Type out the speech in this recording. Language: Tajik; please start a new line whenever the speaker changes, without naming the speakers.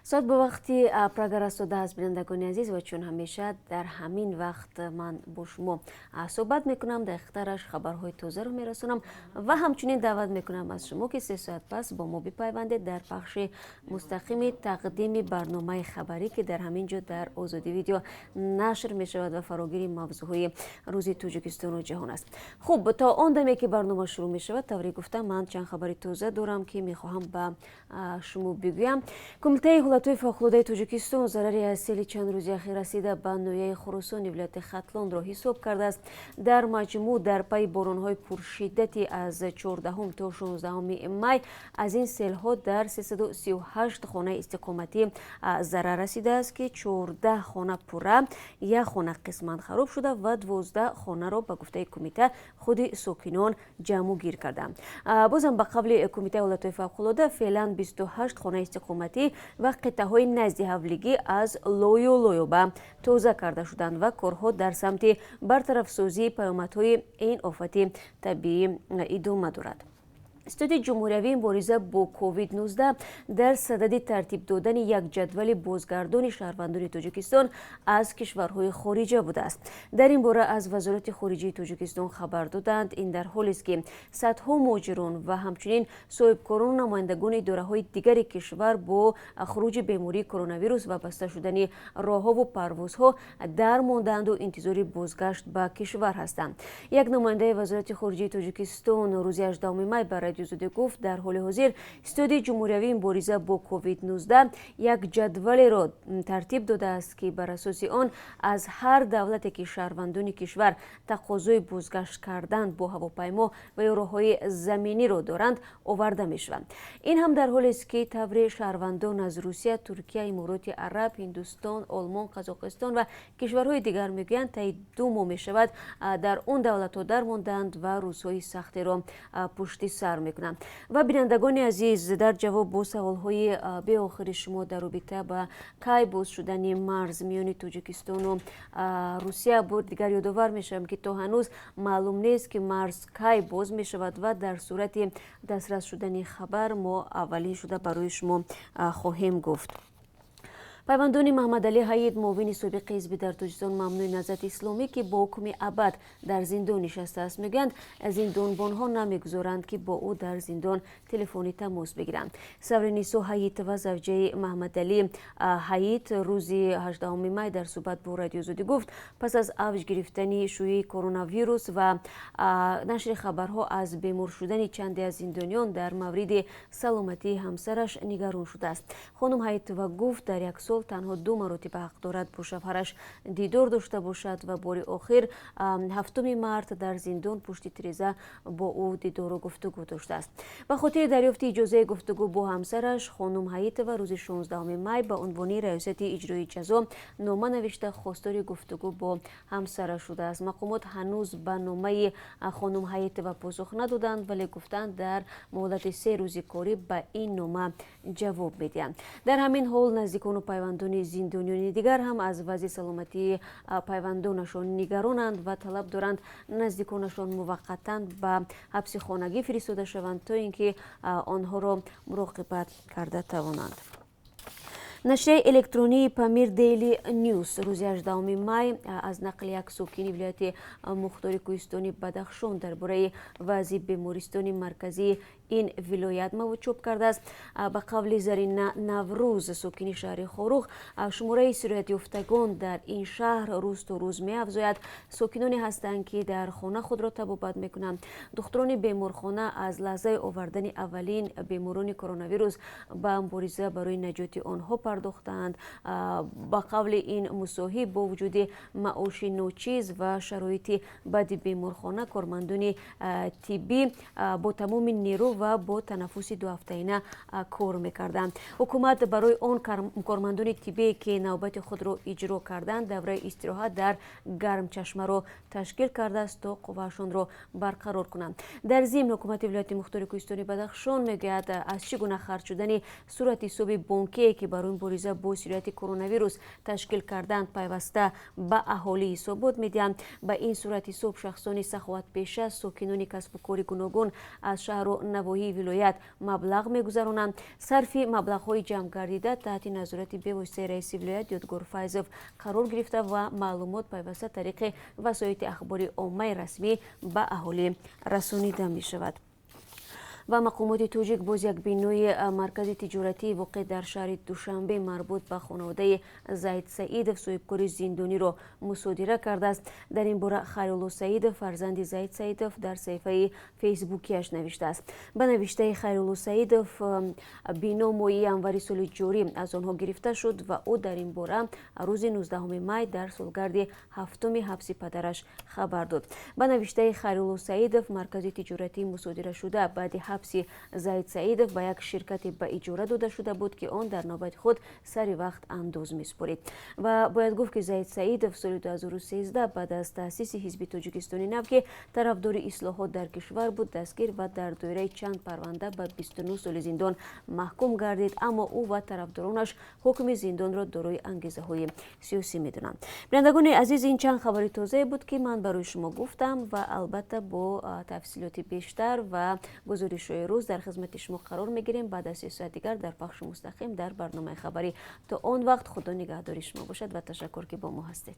Соат ба вақти Прага расода аст, бинандагони азиз, ва чун ҳамеша дар ҳамин вақт ман бо шумо суҳбат мекунам, дақиқтараш хабарҳои тозаро мерасонам ва ҳамчунин даъват мекунам аз шумо, ки 3 соат пас бо мо бипайвандед дар пахши мустақими тақдими барномаи хабарӣ, ки дар ҳамин ҷо дар Озодӣ Видео нашр мешавад ва фарогири мавзӯъҳои рӯзи Тоҷикистону ҷаҳон аст. Хуб, то он даме ки барнома шурӯъ мешавад, тавре гуфтам, ман чанд хабари тоза дорам, ки мехоҳам ба шумо бигӯям. Кумитаи ҳолатҳои фавқулодаи Тоҷикистон зарари аз сели чанд рӯзи ахир расида ба ноҳияи Хуросони вилояти Хатлонро ҳисоб кардааст. Дар маҷмӯъ, дар пайи боронҳои пуршиддати аз 14 то 16 май аз ин селҳо дар 338 хонаи истиқоматӣ зарар расидааст, ки 14 хона пурра, як хона қисман хароб шуда ва 12 хонаро, ба гуфтаи кумита, худи сокинон ҷамъу гир карданд. Бозам, ба қавли Кумитаи ҳолатҳои фавқулода, феълан 28 хонаи истиқоматӣ ва қитъаҳои наздиҳавлигӣ аз лою лоёба тоза карда шуданд ва корҳо дар самти бартарафсозии паёмадҳои ин офати табиӣ идома дорад. Ситоди ҷумҳуриявии мубориза бо COVID-19 дар садади тартиб додани як ҷадвали бозгардони шаҳрвандони Тоҷикистон аз кишварҳои хориҷа будааст. Дар ин бора аз Вазорати хориҷии Тоҷикистон хабар доданд. Ин дар ҳолест, ки садҳо муҳоҷирон ва ҳамчунин соҳибкорону намояндагони идораҳои дигари кишвар бо хуруҷи бемории коронавирус ва баста шудани роҳҳову парвозҳо дар мондаанду интизори бозгашт ба кишвар ҳастанд. Як намояндаи Вазорати хориҷии Тоҷикистон рӯзи 18 май ба Радиои Озодӣ гуфт, дар ҳоли ҳозир Ситоди ҷумҳуриявии мубориза бо COVID-19 як ҷадвалеро тартиб додааст, ки бар асоси он аз ҳар давлате ки шаҳрвандони кишвар тақозои бозгашт кардан бо ҳавопаймо ва ё роҳҳои заминиро доранд, оварда мешаванд. Ин ҳам дар ҳолест, ки тавре шаҳрвандон аз Русия, Туркия, Имороти Араб, Ҳиндустон, Олмон, Қазоқистон ва кишварҳои дигар мегӯянд, таи 2 моҳ мешавад, дар он давлатҳо дармондаанд ва рӯзҳои сахтеро пушти сар мекунанд. Ва, бинандагони азиз, дар ҷавоб бо саволҳои беохири шумо дар робита ба кай боз шудани марз миёни Тоҷикистону Русия, бор дигар ёдовар мешавам, ки то ҳанӯз маълум нест, ки марз кай боз мешавад, ва дар сурати дастрас шудани хабар мо аввалин шуда барои шумо хоҳем гуфт. Пайвандони Маҳмадалӣ Ҳаид, муовини собиқи ҳизби дар Тоҷикистон мамнӯи Наҳзати Исломӣ, ки бо ҳукми абад дар зиндон нишастааст, мегӯянд, зиндонбонҳо намегузоранд, ки бо ӯ дар зиндон телефонӣ тамос бигиранд. Савринисо Ҳаитова, завҷаи Маҳмадалӣ Ҳаит, рӯзи 18 май дар суҳбат бо Радиои Озодӣ гуфт, пас аз авҷ гирифтани шӯъи коронавирус ва нашри хабарҳо аз бемор шудани чанде аз зиндониён, дар мавриди саломатии ҳамсараш нигарон шудааст. Хонум Ҳаитова гуфт, дар як сол танҳо ду маротиба ҳақ дорад бо шавҳараш дидор дошта бошад ва бори охир 7 март дар зиндон пушти тиреза бо ӯ дидору гуфтугӯ доштааст. Ба хотири дарёфти иҷозаи гуфтугӯ бо ҳамсараш, хонум Ҳаитова рӯзи 16 май ба унвони Раёсати иҷрои ҷазо нома навишта, хостори гуфтугӯ бо ҳамсараш шудааст. Мақомот ҳанӯз ба номаи хонум Ҳаитова посух надоданд, вале гуфтанд, дар муҳлати 3 рӯзи корӣ ба ин нома ҷавоб медиҳанд. Дар ҳамин ҳол, наздикону пайвандони зиндониёни дигар ҳам аз вазъи саломатии пайвандонашон нигаронанд ва талаб доранд, наздиконашон муваққатан ба ҳабси хонагӣ фиристода шаванд, то ин ки онҳоро муроқибат карда тавонанд. Нашрияи электронии «Памир Дейли Нюс» рӯзи 18 май аз нақли як сокини вилояти мухтори кӯҳистони Бадахшон дар бораи вазъи бемористони марказии ин вилоят мавод чоп кардааст. Ба қавли Зарина Наврӯз, сокини шаҳри Хоруғ, шумораи сироятёфтагон дар ин шаҳр рӯз то рӯз меафзояд. Сокиноне ҳастанд, ки дар хона худро табобат мекунанд. Духтурони беморхона аз лаҳзаи овардани аввалин беморони коронавирус ба мубориза барои наҷоти онҳо пардохтаанд. Ба қавли ин мусоҳиб, бо вуҷуди маоши ночиз ва шароити бади беморхона, кормандони тиббӣ бо тамоми нерӯ ва бо танаффуси дуҳафтаина кор мекарданд. Ҳукумат барои он кормандони тиббие, ки навбати худро иҷро карданд, давраи истироҳат дар гармчашмаро ташкил кардааст, то қувваашонро барқарор кунанд. Дар зимн, ҳукумати вилояти мухтори кӯҳистони Бадахшон мегӯяд, аз чӣ гуна харҷ шудани сурати ҳисоби бонкие, ки барои мубориза бо сирояти коронавирус ташкил карданд, пайваста ба аҳолӣ ҳисобот медиҳанд. Ба ин сурат ҳисоб шахсони саховатпеша, сокинони касбу кори гуногун аз шаҳру навоҳии Навоҳии вилоят маблағ мегузаронанд. Сарфи маблағҳои ҷамъгардида таҳти назорати бевоситаи раиси вилоят Ёдгор Файзов қарор гирифта ва маълумот пайваста тариқи васоити ахбори оммаи расмӣ ба аҳолӣ расонида мешавад. Ва мақомоти тоҷик боз як бинои маркази тиҷоратии воқеъ дар шаҳри Душанбе, марбут ба хонаводаи Заид Саидов, соҳибкори зиндониро мусодира кардааст. Дар ин бора Хайрулло Саидов, фарзанди Заид Саидов, дар саҳифаи фейсбукиаш навиштааст. Ба навиштаи Хайрулло Саидов, бино моҳи январи соли ҷорӣ аз онҳо гирифта шуд ва ӯ дар ин бора рӯзи 19 май, дар солгарди ҳафтуми ҳабси падараш, хабар дод. Ба навиштаи Хайрулло Саидов, маркази тиҷоратии мусодирашуда баъди ҳабси Заид Саидов ба як ширкате ба иҷора дода шуда буд, ки он дар навбати худ сари вақт андоз месупорид. Ва бояд гуфт, ки Заид Саидов соли 2013 баъд аз таъсиси ҳизби Тоҷикистони нав, ки тарафдори ислоҳот дар кишвар буд, дастгир ва дар доираи чанд парванда ба 29 соли зиндон маҳкум гардид. Аммо ӯ ва тарафдоронаш ҳукми зиндонро дорои ангезаҳои сиёсӣ медонанд. Бинандагони азиз, ин чанд хабари тозае буд, ки ман барои шумо гуфтам, ва албатта бо тафсилоти бештар ва гузоришҳои рӯз дар хизмати шумо қарор мегирем баъд аз 3 соат дигар дар пахши мустақим дар барномаи хабарӣ. То он вақт Худо нигаҳдори шумо бошад ва ташаккур, ки бо мо ҳастед.